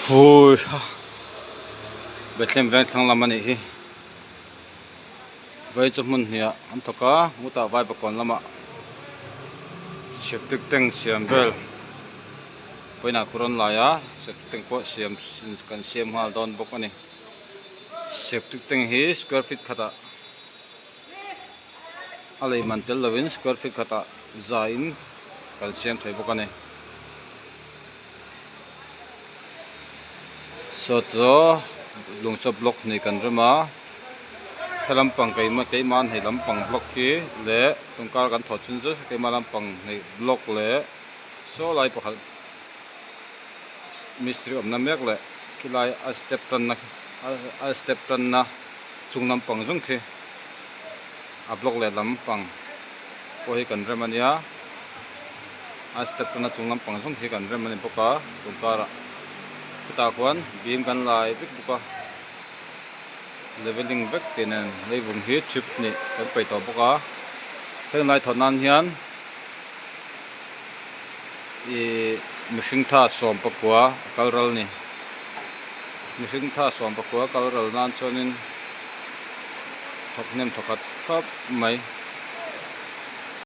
Hui ha Bethlehem veng thlang lam a nih hi vai chu hmun hnih ah an thawk a hutah vai pakawn lamah septic tank siam vel vawiinah khu rawn lai a septic tank pawh siam kan siam nghal dawn bawk a ni septic tank hi square feet khatah a lei man tel lovin square feet khatah za in kan siam thei bawk a ni. Saw chu lung chaw block hnih kan rem a he lampang keimah keimah hnih lampang block hi leh tawngkar kan thawh chhun chu keimah lampang hnih block leh saw lai pakhat mistiri awmna mek leh khilai a step tanna a step tanna chung lampang zawng khi a block leh lampang pawh hi kan rem a nia. A step tana chung lampang zawng khi kan rem a ni bawk a tun karah chutah khuan bim kan lai vek bawk a leveling vek tih nen leivung hi chip nih kan peih tawh bawk a heng lai thawt nan hian ihh mihring tha sawm pakua a kal ral a ni mihring tha sawm pakua a kal ral nan chuanin thawk hnem thawkhat khawp mai.